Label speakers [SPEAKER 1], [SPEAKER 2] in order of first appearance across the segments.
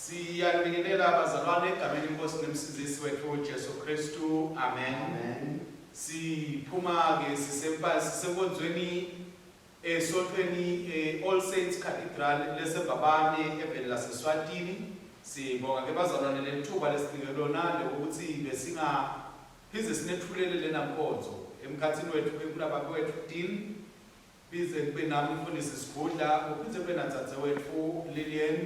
[SPEAKER 1] Siyanibingelela bazalwane egameni lenkosi nemsindisi wethu Jesu Kristu. Amen.
[SPEAKER 2] Amen.
[SPEAKER 1] Siphuma ke sisempa sisenkonzweni esontweni eh, All Saints Cathedral leseMbabane eveni laseSwatini. Sibonga ke bazalwane lelithuba lesinike lona lokuthi besinga phindze sinethulele lena nkonzo emkhathini wethu ke kunababe wethu Dean Bize kube nami mfundisi Sigudla kuphindze kube nadzadzewetfu Lillian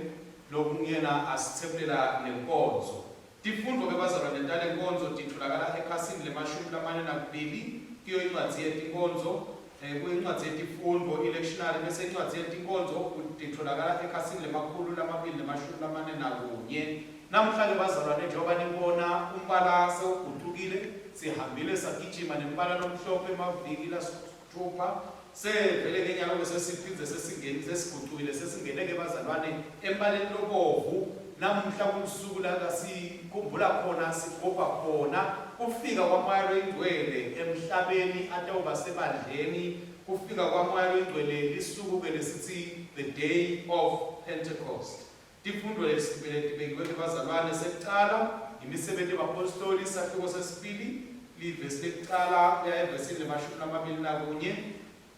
[SPEAKER 1] lokunguyena asitsebulela lenkonzo. Tifundvo ke bazalwane talenkonzo titfolakala ekhasini lemashumi lamane nakubili kuyo incwadzi yetinkonzo, eh, kuyo incwadzi yetifundvo i-lectionary bese incwadzi yetinkonzo titfolakala ekhasini lemakhulu lamabili nemashumi lamane nakunye. Namuhla ke bazalwane njengoba nibona umbala sewugucukile sihambile sagijima nembala lomhlophe emaviki lasitfupha sevele ke nyalo ke sesiphindze sesingeni sesigucukile sesingene ke bazalwane embaleni lobovu namuhla kulusuku la sikhumbula khona sigubha khona kufika kwaMoya loyiNgcwele emhlabeni atewuba sebandleni kufika kwaMoya loyiNgcwele lisuku ke lesithi the day of Pentecost. Tifundvo letibekiwe tebazalwane sekucala, Imisebenti yebaPhostoli, sahluko sesibili, livesi lekucala kuya evesini lemashumi lamabili nakunye,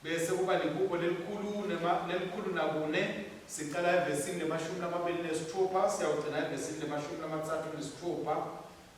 [SPEAKER 1] bese kuba lihubho lelikhulu nema, lelikhulu nakune, sicala evesini lemashumi lamabili nesitfupha siyawugcina evesini lemashumi lamatsatfu nesitfupha.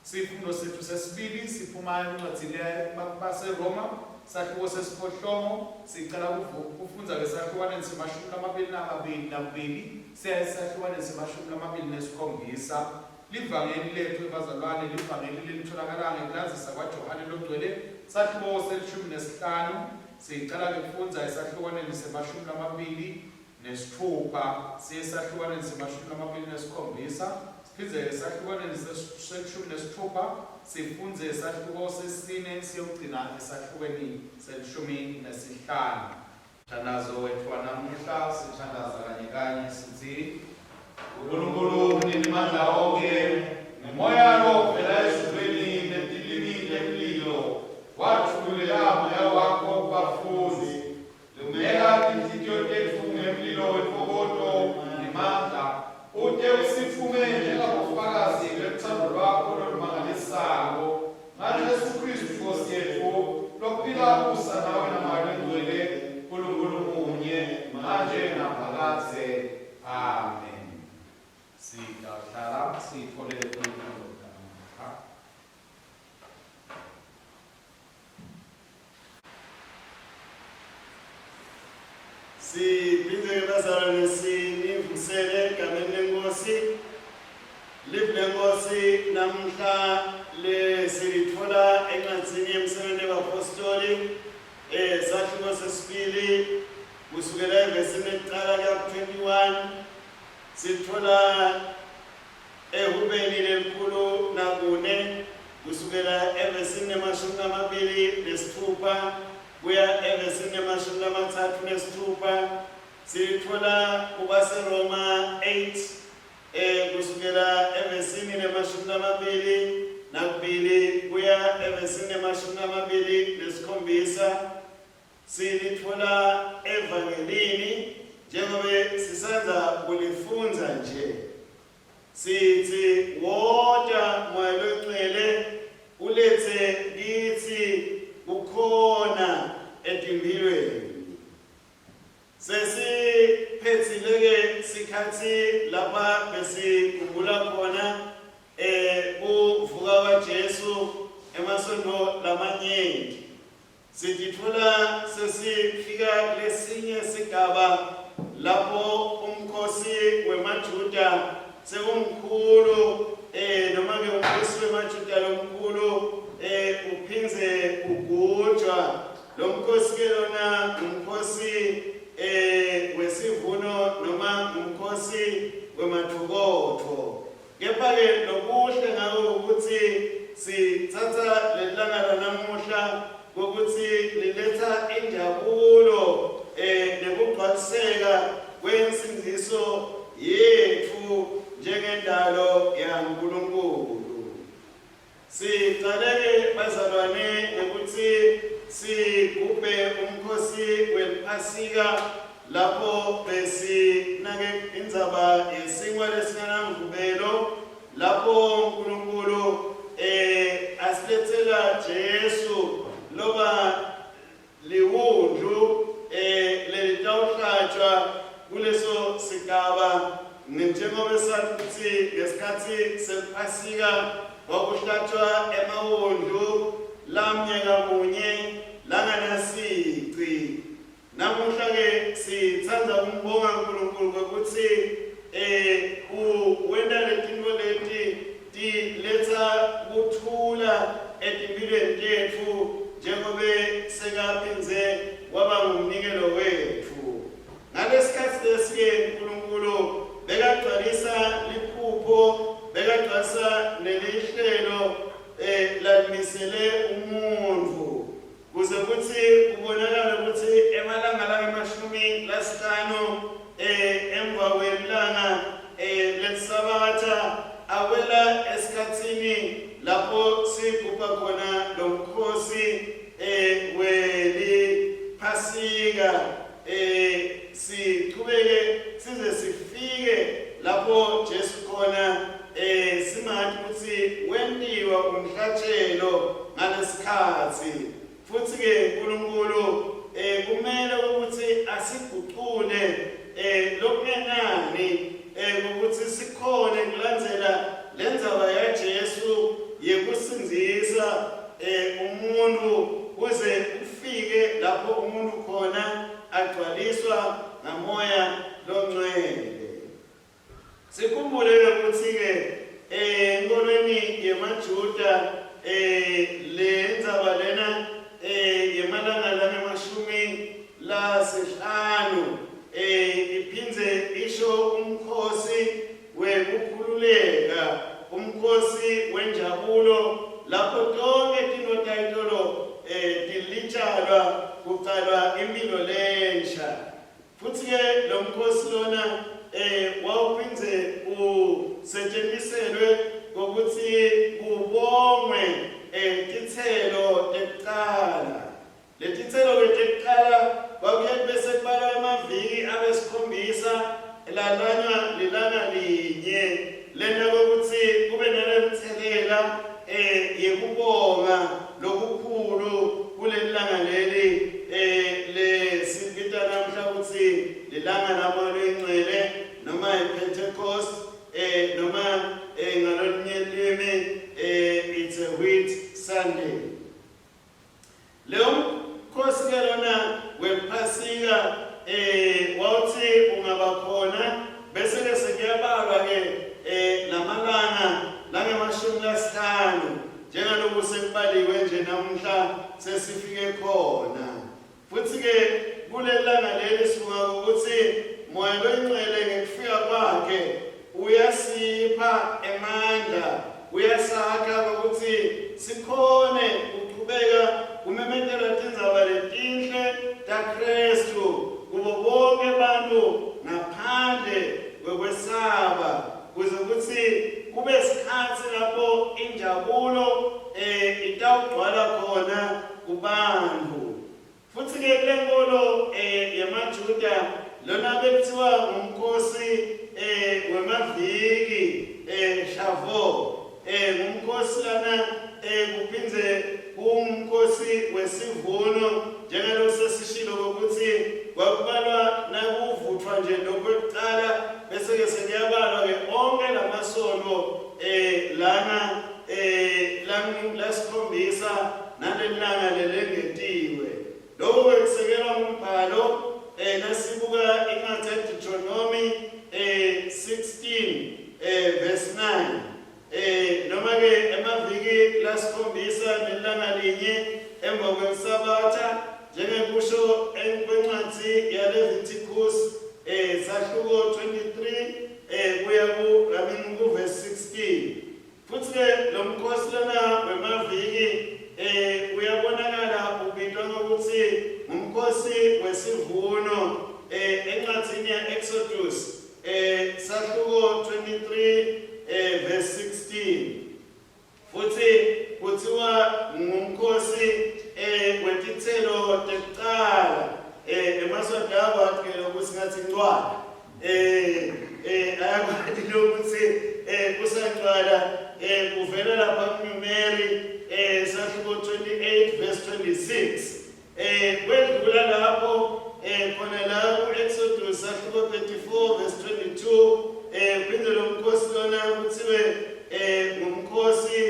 [SPEAKER 1] Sifundo setfu sesibili siphuma encwadzini yabaseRoma, sahluko sesiphohlongo, sicala kufundza ngesahlukwaneni semashumi lamabili namabili nakubili siya esahlukwaneni semashumi lamabili nesikhombisa. Livangeli letfu ebazalwane livangeli lelitholakala ngekulandzisa kwaJohane Longcwele, sahluko selishumi nesihlanu, sicala kufundza esahlukwaneni semashumi lamabili nesitfupha siye esahlukwaneni semashumi lamabili nesikhombisa, siphindze esahlukaneni selishumi nesitfupha sifundze esahluko sesine siyewugcina esahlukweni selishumi nesihlanu. Mthandazo wetfu wanamuhla sithandaza kanye kanye sitsi, Nkulunkulu Mninimandla onkhe, ngemoya lovela ezulwini netilimi temlilo, watfululela Moya wakho kubafundzi. Lumeka tinhlitiyo tetfu ngemlilo wentfokoto nemandla, ute usitfume njengabofakazi belutsandvo lwakho lolumangalisako. NgaJesu Khristu iNkhosi yetfu, lophila abusa nawe naMoya loNgcwele, Nkulunkulu munye, manje naphakadze. Amen. Sitawuhlala sitfole tifundvo tanamuhla.
[SPEAKER 2] Siphindze ke bazalwane sinivusele egameni lenkosi. Livi lenkosi namhla lesilitfola encwadzini yemsebenti webapostoli eh sahluko sesibili kusukela evesini lekucala kuya ku-21 sitfola Ehubeni lelikhulu nakune, kusukela evesini lemashumi lamabili nesitfupha kuya evesini lemashumi lamatsatfu nesitfupha, silitfola kubaseRoma 8 eh, kusukela evesini lemashumi lamabili nakubili kuya evesini lemashumi lamabili nesikhombisa. Silitfola eVangelini njengobe sisandza kulifundza nje. Sitsi wota Moya Longcwele uletse kitsi kukhona etimphilweni. Sesiphetsile-ke sikhatsi lapha besikhumbula khona eh kuvuka kwaJesu emasontfo lamanyenti. Sititfola sesifika kulesinye sigaba lapho umkhosi wemaJuda sewumkhulu eh noma ke umkhosi wemaJuda lomkhulu eh uphindze ugujwa. Lo mkhosi ke lona ngumkhosi eh wesivuno noma ngumkhosi wematfokotfo. Kepha-ke lokuhle ngako ukuthi sitsatsa lelilanga lanamuhla kokuthi liletha injabulo eh nekugcwaliseka kwensindiso yetfu njengendalo yaNkulunkulu. Sicaleke bazalwane ngekutsi sigubhe umkhosi weliPhasika. Lapho besinake indzaba yesinkwa lesingenamvubelo lapho uNkulunkulu eh asilethela Jesu loba liwundlu eh lelitawuhlatshwa kuleso sigaba. Njengoba sathi ukuthi ngesikhathi sePhasika kwakuhlatshwa emawundlu lamnye kamunye langanasici. Namuhla-ke sitsandza kumbonga Nkulunkulu ngekutsi eh wenta letintfo leti tiletsa kuthula etimphilweni tetfu njengobe sekaphindze waba ngumnikelo wetfu. Ngalesikhatsi lesi-ke Nkulunkulu bekagcwalisa liphupho, bekagcwalisa nelihlelo eh lalimisele umuntfu. Kuze kutsi kubonakale kutsi emalanga langemashumi lasihlanu eh, emva kwelilanga eh, leliSabatha awela esikhatsini lapho sigubha khona lo mkhosi eh, weliPhasika eh, sichubeke size sifike lapho Jesu khona eh, simati kutsi wentiwa umhlatshelo ngalesikhatsi. Futsi-ke Nkulunkulu eh, kumele ukuthi asigucule eh, lokungenani eh, ukuthi sikhone kulandzela lendzaba yaJesu yekusindzisa eh, umuntu kuze kufike lapho umuntu khona agcwaliswa ngaMoya loNgcwele. Sikhumbule-ke kutsi-ke enkolweni yemaJuda le ndzaba lena yemalanga langemashumi lasihlanu iphindze isho umkhosi wekukhululeka, umkhosi wenjabulo lapho tonkhe tintfo tayitolo tilitshalwa kucalwa imphilo lensha. Futsi-ke lo mkhosi lona wawuphindze usetshentiselwe ngokuthi kubongwe titselo tekucala. Letitselo-ke tekucala kwakuye kube sekubalwa emaviki abe sikhombisa lalanywa lilanga linye. Lenta kwekutsi kube nalemtselela yekubonga lokukhulu kulelilanga leli lesibita namhla kutsi lilanga laMoya loyiNgcwele noma iPentecost noma ngalolunye lulwimi it's a Whit Sunday. Leyo mkhosi ke lona wePhasika wawuthi ungaba khona bese ke sekuyabalwa ke lamalanga langemashumi lasihlanu njengaloku sekubaliwe nje namuhla sesifike khona. Futsi ke kulelilanga leli sibonga ukuthi Moya loyiNgcwele ngekufika kwakhe Uyasipha emandla, uyasakha kwekutsi sikhone kuchubeka kumemetela tindzaba letinhle taKhristu kubo bonkhe bantfu ngaphandle kwekwesaba, kuze kutsi kube sikhatsi lapho injabulo itawugcwala khona kubantfu. Futsi-ke kulenkolo yemaJuda, lona bekutsiwa ngumkhosi wemaviki, Shavuot, ngumkhosi lana kuphindze kungumkhosi wesivuno, njengalokhu sesishilo kokuthi kwakubalwa nakuvutfwa nje lokhu kwekucala, bese-ke sekuyabalwa-ke onke lamasonto lana lasikhombisa nalelilanga lelengetiwe. Lokhu-ke kusekelwa ngumbhalo nasibuka incwadi yaDeuteronomy 16 verse 9 noma-ke emaviki lasikhombisa nelilanga linye emva kweSabatha njengekusho kwencwadi yaLevitikus sahluko 23 kuya ku I mean ku verse 16. Futsi-ke lo mkhosi lona wemaviki uyabonakala ubitwa ngekutsi ngumkhosi wesivuno encwadzini ya-Exodus sahluko 23 verse 16. Futsi kutsiwa ngumkhosi wetitselo tekucala. Eh emaSwati ayakwati ke lokhu singathi incwala. Eh eh ayakwati lokuthi eh kusancwala eh kuvela lapha kuNumeri eh sahluko 28 verse 26. Eh kwedlula lapho eh khona la ku-Exodus sahluko 34 verse 22 eh phinde lo mkhosi lona kuthiwe eh ngumkhosi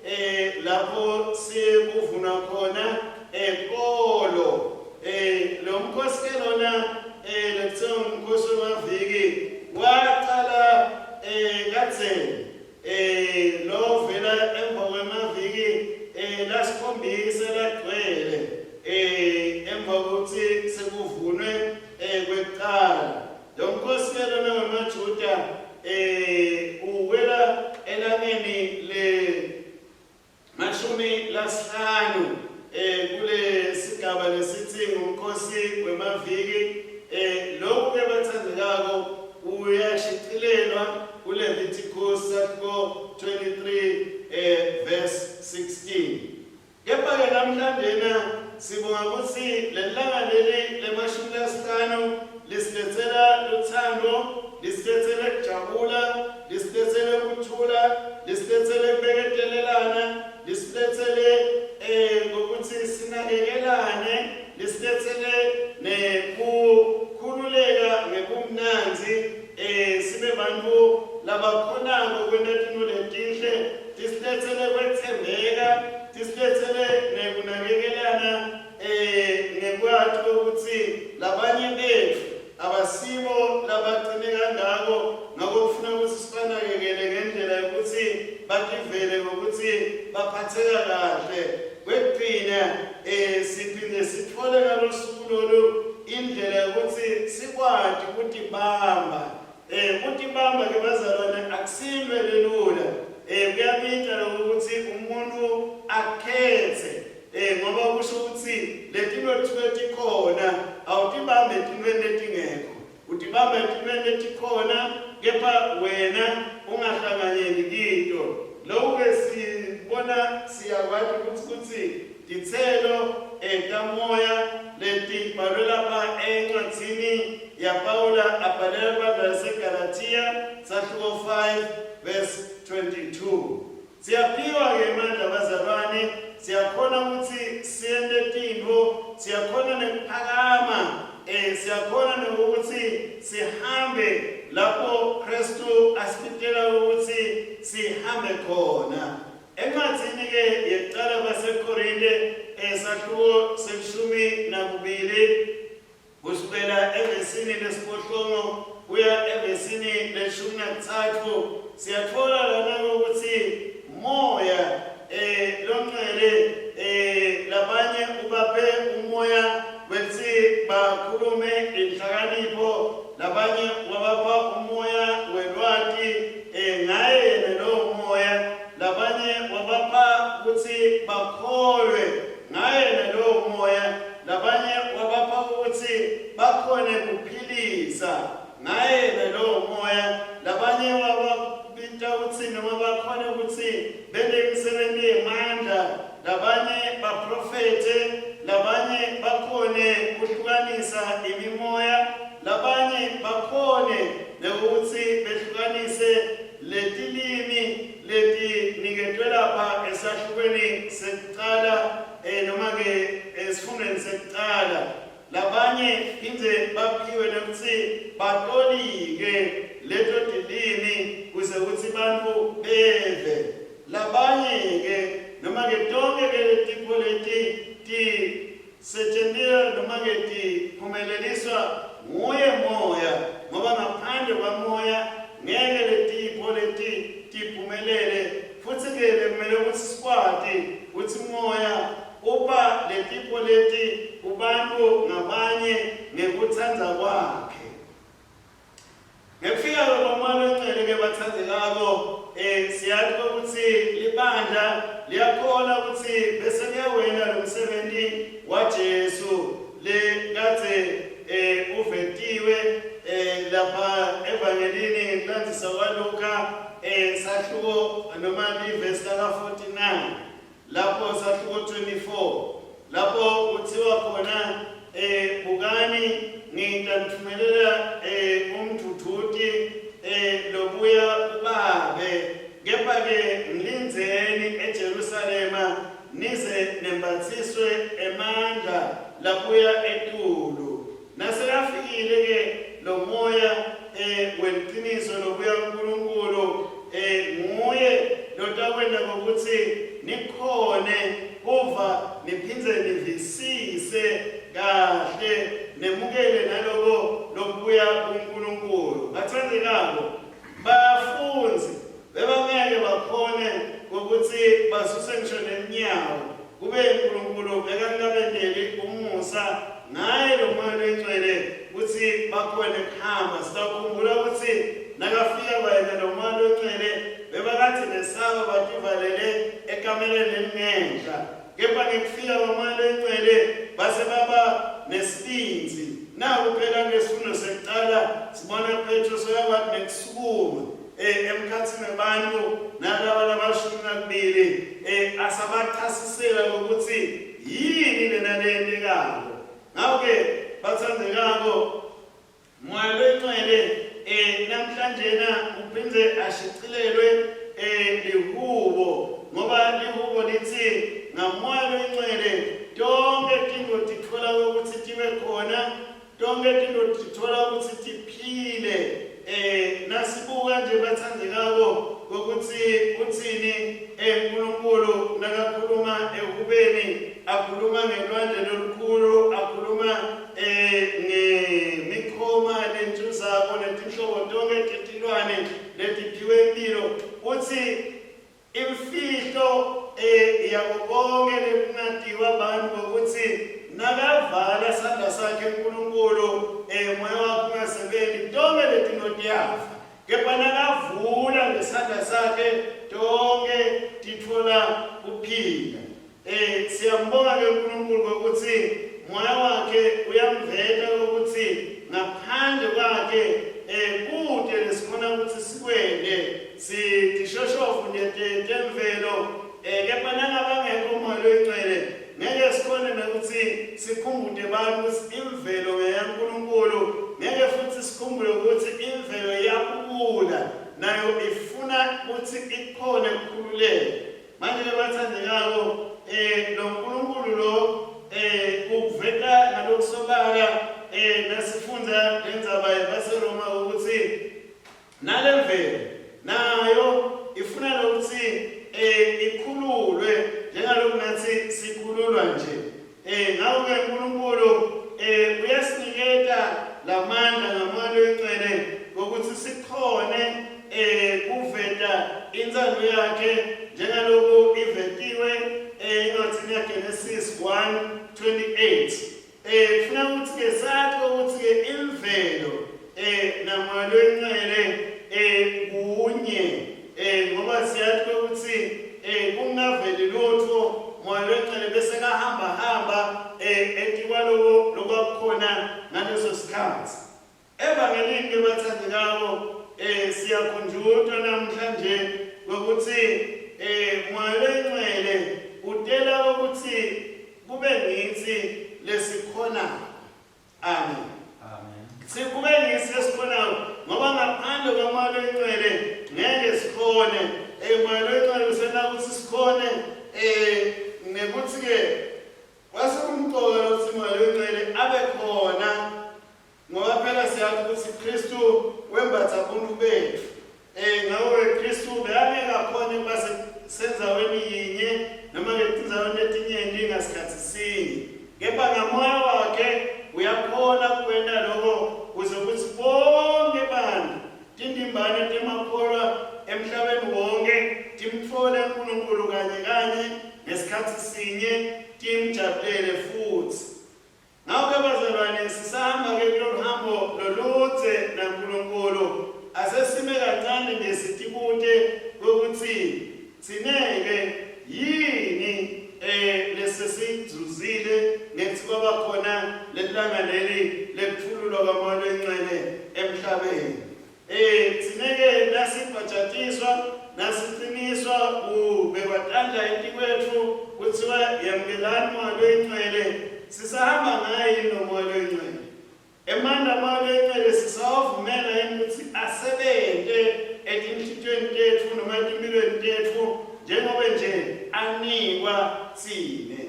[SPEAKER 2] eh lapho siye kuvunwa khona eh kolo eh lo mkhosi ke lona eh lekuthiwa ngumkhosi wemaviki waqala eh kadzeni Eh lo vela emva kwemaviki eh lasikhombisa lagcwele eh emva kokuthi sekuvunwe eh kwekuqala. Lo mkhosi ke lona wemaJuda eh uwela elangeni le mashumi lasihlanu eh kule sigaba lesithi ngumkhosi wemaviki eh lokhu ke bathandekako uyashicilelwa kuLevitikus sahluko 23 eh verse 16. Kepha ke namhlanje na sibonga ukuthi lelanga leli lemashumi lasihlanu lisilethela luthando, lisilethele kujabula, lisilethele ukuthula, lisilethele kubeketelelana, lisilethele eh ngokuthi sinakekelane, lisilethele nekukhululeka ngekumnanzi eh sibe bantu labakhonako kwenta tintfo letinhle, tisilethele kwetsembeka, tisilethele nekunakekelana eh ngekwati kwekutsi labanye betfu abasibo labacine kangako ngako kufuna kutsi sibanakekele ngendlela yokuthi bativele ngokuthi baphatheka kahle. Kwekugcina eh siphinde sitfole ngalosuku lolu indlela yokuthi sikwati kutibamba. Eh kutibamba ke bazalwane akusinto lelula. Eh kuyabita lokho ukuthi umuntu akhethe eh ngoba kusho ukuthi letinto tisuke tikhona awutibambe etintweni letingekho. Utibamba etintweni letikhona kepha wena ungahlanganyeli kito. Lokhu ke sibona siyakwati ukuthi kutsi titselo eh, tamoya letibhalwe lapha encwadzini yaPawula abhalela ibandla laseGalathiya sahluko 5 verse 22. Siyaphiwa-ke emandla bazalwane, siyakhona ukuthi siyente tintfo, siyakhona nekuphakama, eh siyakhona nokuthi sihambe lapho Kristu asibitela ukuthi sihambe khona. Encwadzini-ke yekucala kwaseKorinte esahluko se-12 Kusukela evesini lesiphohlongo kuya evesini leshumi nakutsatfu siyatfola lana ukuthi moya eh longcwele eh labanye ubaphe umoya wekutsi bakhulume inhlakanipho, labanye wabapha umoya welwati eh ngaye yena lowo moya, labanye wabapha kutsi bakholwe ngaye yena lowo moya, labanye wabapha ukuthi bakhone kuphilisa ngaye yena lowo moya, labanye wababita kutsi noma bakhone kutsi bente imisebenti yemandla, labanye baprofethe, labanye bakhone kuhlukanisa imimoya, labanye bakhone nekutsi behlukanise letilimi letiniketwe lapha esahlukweni sekucala eh noma ke esifundweni sekucala. Labanye phindze baphiwe nekutsi batolike leto tilimi kuze kutsi bantfu beve. Labanye ke noma ke tonkhe ke letipho leti tisetjentiswa noma ke tiphumeleliswa nguye moya, ngoba ngaphandle kwamoya ngeke letipho leti tiphumelele. Futsi ke bekumele kutsi sikwati kutsi moya upha letipho leti kubantu ngabanye ngekutsandza kwakhe. Ngekufika kwaMoya Longcwele ke bathandekako eh siyati ukuthi libandla liyakhona ukuthi bese liyawena lo msebenzi waJesu le kadze eh uvetiwe eh lapha evangelini ngekulandzisa kwaLuka eh sahluko noma livesi laka 49 lapho sahluko 24 lapho kuthiwa khona. Eh bukani ngitanitfumelela eh umdvudvuti eh lobuya kubabe kepha ke ngilindzeni eJerusalema nize nembatsiswe emandla labuya etulu. Nasekafikile ke lo moya eh weliciniso lobuya kuNkulunkulu eh nguye lotakwenta ngokuthi nikhone kuva niphindze nivisise kahle nemukele naloko lokubuya kuNkulunkulu. Bathandekako, bafundzi bebangeke bakhone ukuthi basuse ngisho nenyawo kube uNkulunkulu bekangabenteli umusa ngaye lo moya loyingcwele ukuthi bakhone kuhamba. Sitawukhumbula ukuthi nakafika kwayena lo moya loyingcwele bebakade besaba bativalele ekameleni lelingenhla, kepha ngekufika kwamoya loyingcwele base baba nesibindzi. Naku phela kulesifundo sekuqala sibona Petro soyakwati nekusukuma emkhathini webantu nalaba labashumi nakubili asabachasisela ukuthi yini lena leyentekako. Ngakho-ke bathandekako, Moya loyingcwele namhlanjena uphindze ashicilelwe lihubo ngoba lihubo lithi ngamoya loyingcwele tonke tintfo titfola ukuthi tibe khona, tonke tintfo titfola ukuthi tiphile. Nasibuka nje bathandekako ukuthi uthini uNkulunkulu nakakhuluma ehubeni, akhuluma ngelwandle lolukhulu, akhuluma ngemikhoma lentjuzako netinhlobo tonke tetilwane letiphiwe impilo, utsi imfihlo yako konke lekungatiwa bantfu kwekutsi nakavala sandla sakhe uNkulunkulu moya wakhe ungasebenti, tonke letintfo tiyafa, kepha nakavula ngesandla sakhe tonke titfola kuphila. Siyambonga ke uNkulunkulu ngokuthi moya wakhe uyamveta ukuthi ngaphandle kwakhe kute lesikhona ukuthi sikwente, sitishoshovu nje temvelo, kepha nangabe angekho umoya loyingcwele ngeke sikhone nokuthi sikhumbute abantu ukuthi imvelo ngeyaNkulunkulu, ngeke futhi sikhumbule ukuthi imvelo iyabubula nayo ifuna ukuthi ikhone ukukhululeka. Manje ke bathandekako, lo Nkulunkulu lo ukuveta ngalokusobala nasifundza lendzaba yabaseRoma ukuthi nalemvelo nayo ifuna lokuthi ikhululwe njengaloku nathi sikhululwa nje. Ngakho-ke uNkulunkulu uyasiniketa lamandla ngaMoya loyiNgcwele ngokuthi sikhone kuveta intsando yakhe njengaloku ivetiwe encwadzini yaGenesis 1:28. Kufuna ukuthi-ke sazi ukuthi-ke imvelo naMoya loyiNgcwele kunye, ngoba siyazi ukuthi kungaveli lutho Moya loyiNgcwele bese kahamba hamba etikwaloko lokwakukhona ngaleso sikhathi. Evangelini ke bathandekako, siyakhunjutwa namhlanje ngokuthi Moya loyiNgcwele utela ukuthi kube ngithi lesikhonako. Amen.
[SPEAKER 1] Amen.
[SPEAKER 2] Sikube ngithi lesikhonako ngoba ngaphandle kwaMoya loyiNgcwele ngeke sikhone. Moya loyiNgcwele usena ukuthi sikhone nekuthi ke kwase kumcoka lokuthi Moya loyiNgcwele abe khona, ngoba phela siyazi ukuthi Kristu wembatha ubuntu bethu. Ngakho-ke Kristu bekangeke akhone ukuba sendzaweni yinye noma-ke etindzaweni letinyenti ngasikhatsi sinye, kepha ngaMoya wakhe uyakhona kukwenta loko kuze kutsi bonkhe bantfu, tindimbane temakholwa emhlabeni wonkhe, timtfole Nkulunkulu kanye kanye ngesikhatsi sinye, timjabulele futsi. Ngakho-ke bazalwane, sisahamba-ke kulolu hambo loludze naNkulunkulu, ase sime kancane nje sitibute ukuthi thina-ke yini lesesiyizuzile ngekuthi kwaba khona lelilanga leli lekutfululwa kwaMoya loyiNgcwele emhlabeni. Thina-ke nasibhajatiswa, nasiqiniswa kubekwa tandla etikwetfu, kuthiwa yamukelani Moya loyiNgcwele. sisahamba ngaye yini lo moya loyingcwele. Emandla amoya loyingcwele sisawavumela yini ukuthi asebente etinhlitiyweni tetfu noma etimphilweni tetfu njengobe nje anikwa tsine.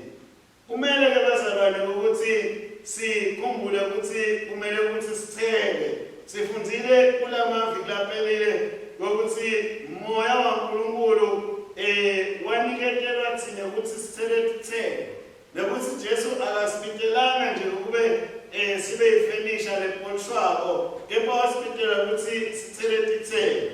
[SPEAKER 2] Kumele ke bazalwane ukuthi sikhumbule ukuthi kumele ukuthi sithele. Sifundzile kulamaviki laphelile ukuthi moya waNkulunkulu eh waniketelwa thina ukuthi sithele tithelo. Nekuthi Jesu akasibitelanga nje ukube eh sibe yifenisha lepolishwako kepha wasibitela ukuthi sithele tithelo.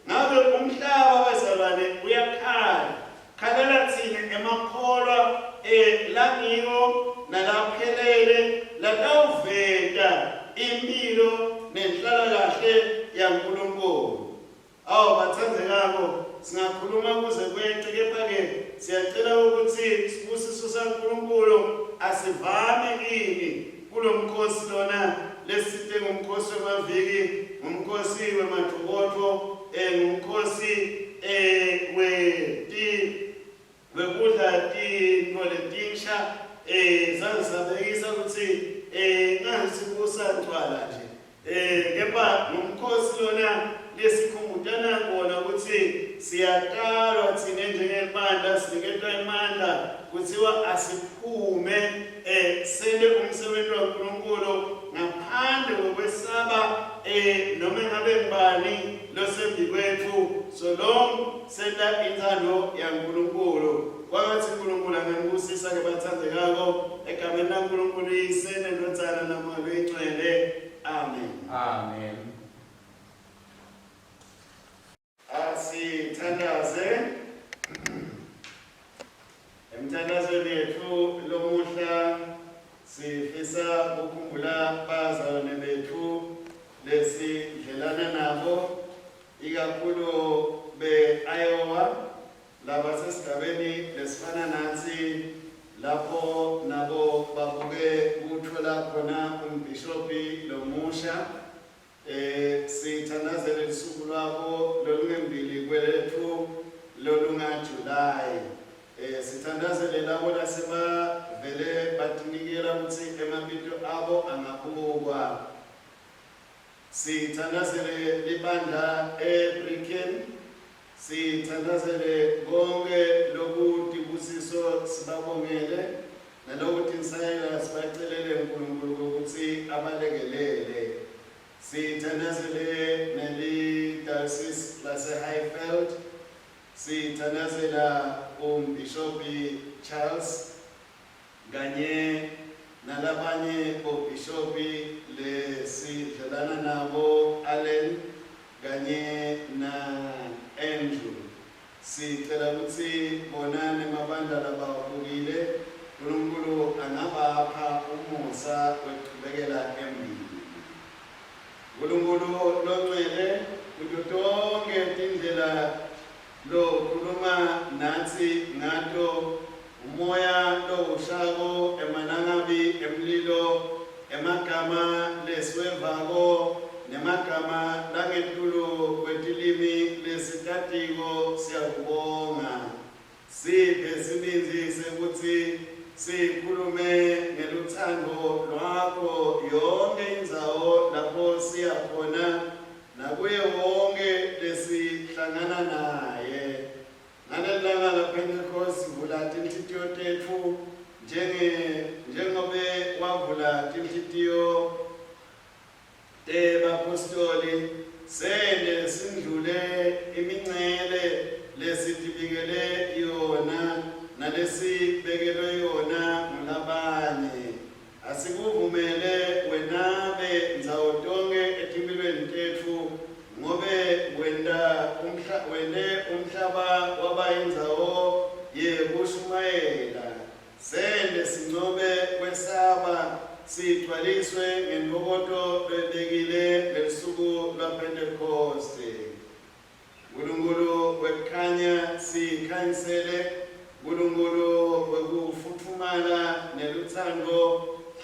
[SPEAKER 2] Ngabe umhlaba bazalwane uyakhala Khalela tsine emakholwa e langiko nalaphelele latawuveta imphilo nenhlalakahle yaNkulunkulu. Awu batsandzekako, singakhuluma kuze kwece kepha-ke siyacela ukuthi sibusiso saNkulunkulu asivame kini kulomkhosi lona lesite ngumkhosi wemaviki, ngumkhosi wemadvokotfo, ngumkhosi weti wekudla tintfo letinsha saze sabekisa kutsi ngasi kusantfwala nje kepha ngumkhosi lona lesikhumbutana kona kutsi siyatalwa tsine njengebandla siniketwa emandla kutsiwa asiphume sente umsebenzi waNkulunkulu ngaphandle kokwesaba noma ngabe ngubani losembikwetfu so long senta intsandvo yaNkulunkulu. Kwangatsi uNkulunkulu anganibusisa ke batsandzekako egameni laNkulunkulu Uyise neNdvodzana naMoya loyiNgcwele. Amen.
[SPEAKER 1] Amen.
[SPEAKER 2] Asithandaze. Emthandazweni yetfu lomuhla sifisa kukhumbula bazalwane betfu lesidlelana nabo ikakhulu be-Iowa labasesigabeni lesifana natsi lapho nabo babuke kutfola khona umbhishobhi lomusha. Sithandazele lusuku lwabo lolungembili kweletfu lolunga-July. Sithandazele labo lasebavele batinikela kutsi emabito abo angabukwa. Sithandazele libandla eBricken. Sithandazele konke lokutibusiso sibabongele nalokutinsayela sibacelele Nkulunkulu kutsi abalekelele. Sithandazele neli-diocese lase-Highveld. Sithandazela uMbhishobhi Charles kanye nalabanye bobhishobhi lesidlelana nabo Allen kanye na Andrew. Sicela kutsi bona nemabandla labawabukile Nkulunkulu angabapha umusa wekuchubekela embili. Nkulunkulu longcwele kuto tonkhe tindlela lokhuluma natsi ngato, umoya lohushako, emalangabi emlilo, emagama lesiwevako, nemagama langetulu kwetilimi lesitatiko, siyakubonga. Siphe sibindzi sekutsi sikhulume ngelutsandvo lwakho yonkhe indzawo lapho siya khona nakuye wonkhe lesihlangana naye. Ngalelilanga laPhentekhosti vula tinhlitiyo tetfu njenge njengobe wavula tinhlitiyo tebaphostoli, sente sindlule imincele lesitibikele yona nalesibekelwe yona ngulabanye. Asikuvumele wenabe ndzawo tonkhe etimphilweni tetfu ngobe wenta umhla wente umhlaba waba yindzawo yekushumayela. Sente sincobe kwesaba sigcwaliswe ngentfokoto loyibekile ngelusuku lwaPhentekhoste. Nkulunkulu wekukhanya sikhanyisele, Nkulunkulu wekufutfumala nelutsandvo,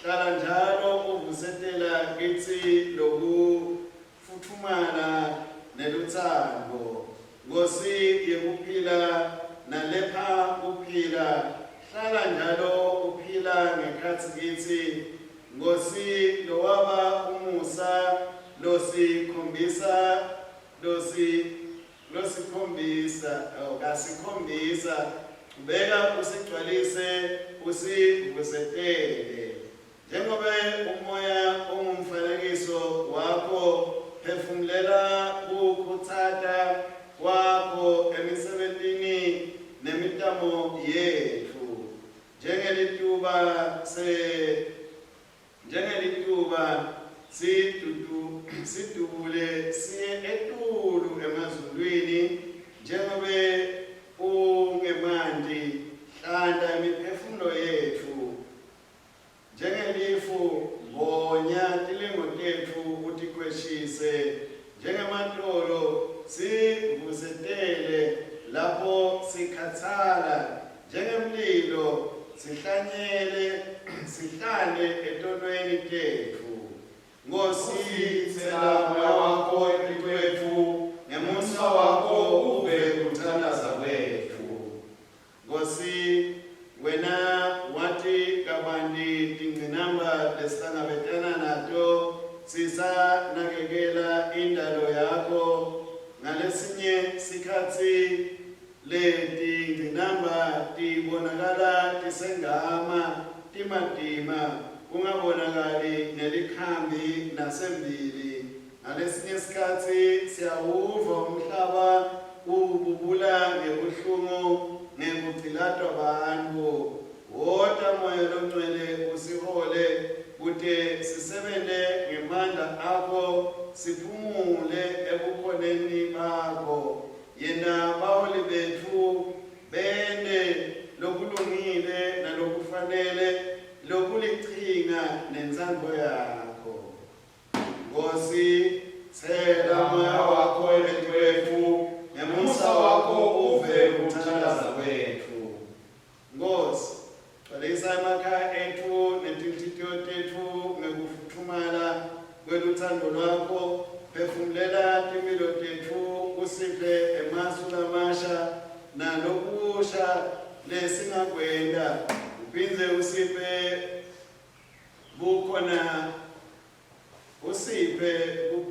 [SPEAKER 2] hlala njalo uvusetela kitsi lokufutfumala nelutsandvo. Nkhosi yekuphila nalepha kuphila, Hlala njalo uphila ngekhatsi kitsi, Nkhosi lowaba umusa losikhombisa losi losikhombisa oh, kasikhombisa chubeka usigcwalise usivusetele Njengobe umoya ungumfanekiso wakho, phefumulela kukhutsata kwakho emisebentini nemitamo yetfu. Njengelituba se njengelituba sidudu sidubule siye etulu emazulwini njengobe ungemanti hlanta imiphefumulo yetfu Njengelifu, mbonya tilingo tetfu utikhweshise, njengematolo sivusetele lapho sikhatsala, njengemlilo sihlanyele sihlale etonweni tetfu. Nkhosi, tsela Moya wakho etikwetfu, ngemusa wakho uve kuthandaza kwetfu. Nkhosi, wena wati kabanti tingcinamba lesihlangabetana nato sisanakekela indalo yakho. Ngalesinye sikhatsi letingcinamba tibonakala tisengama, timatima, kungabonakali nelikhambi nasembili. Ngalesinye sikhatsi siyawuva umhlaba ububula ngebuhlungu ngekugcilatwa bantfu. Wota Moya Longcwele usihole kute sisebente ngemandla akho siphumule ebukhoneni bakho. Yenta baholi betfu bente lokulungile nalokufanele lokulichinga nentsandvo yakho. Nkosi, tsela moya wakho etikwetfu, ngemusa wakho uve kuthandaza kwetfu. Nkosi, gcwalisa emakhaya etfu netinhlitiyo tetfu ngekufutfumala kwelutsandvo lwakho, phefumulela timphilo tetfu usiphe emasu lamasha nalokusha lesingakwenta, uphindze usiphe Bukhona usiphe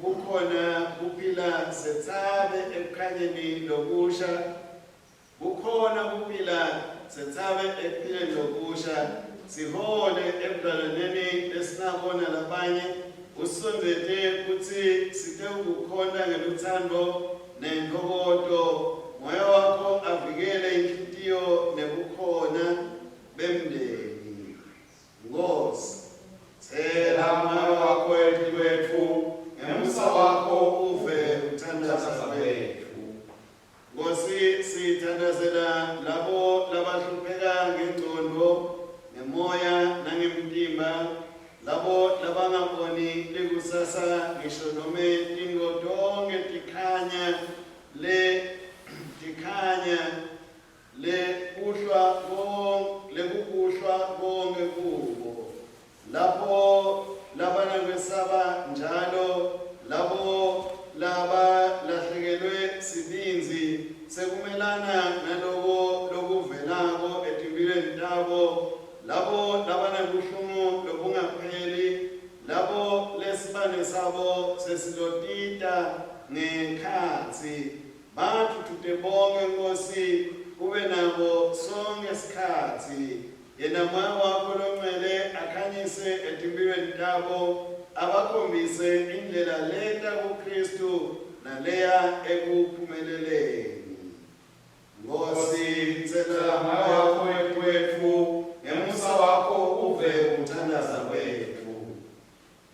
[SPEAKER 2] bukhona kuphila setsabe ekukhanyeni lokusha bukhona kuphila setsabe ekuphileni lokusha sihole ebudlelwaneni lesinabona labanye usondzete kutsi sitewukukhonta ngelutsandvo nentfokoto moya wakho avikele inhlitiyo nebukhona bemndeni Nkhosi, tsela Moya wakho etikwetfu, ngemusa wakho uve kuthandaza kwetfu. Nkhosi, sithandazela labo labahlupheka ngengcondvo, ngemoya nangemtimba, labo labangaboni likusasa ngisho nome tintfo tonkhe tikhanya le tikhanya Lekuhlwa lekukuhlwa konkhe kubo. Lapho labanakwesaba njalo labo labalahlekelwe sibindzi sekumelana naloko lokuvelako etimphilweni tabo, labo labanabuhlungu lobungapheli, labo lesibane sabo sesilotita ngekhatsi. Badvudvute bonkhe, Nkhosi, ube nabo sonkhe sikhatsi. Yena Moya wakho loNgcwele akhanyise etimphilweni tabo, abakhombise indlela leta kuKhristu naleya ekuphumeleleni. Nkhosi, tsela Moya wakho etikwetfu, ngemusa wakho uve kuthandaza kwetfu.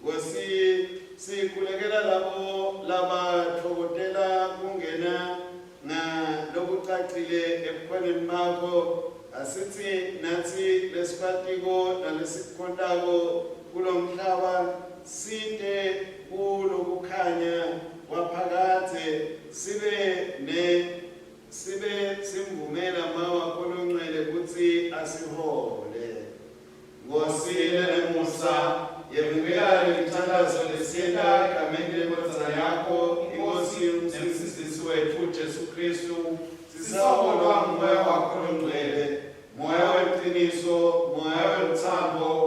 [SPEAKER 2] Nkosi, sikhulekela labo labatfokotela kungena ngalokucacile ebukhoneni bakho. Asitsi natsi lesikwatiko nalesikukhontako kulomhlaba site kulokukhanya kwaphakadze sibe ne sibe simvumela Moya wakho loNgcwele kutsi asihole. Nkhosi lenemusa, yemukela lemithandazo lesiyenta egameni leNdvodzana yakho, iNkhosi uMsindzisi wetfu Jesu Khristu, sisaholwa nguMoya wakho loNgcwele, Moya weliciniso.
[SPEAKER 1] weqiniso, moya weluthando.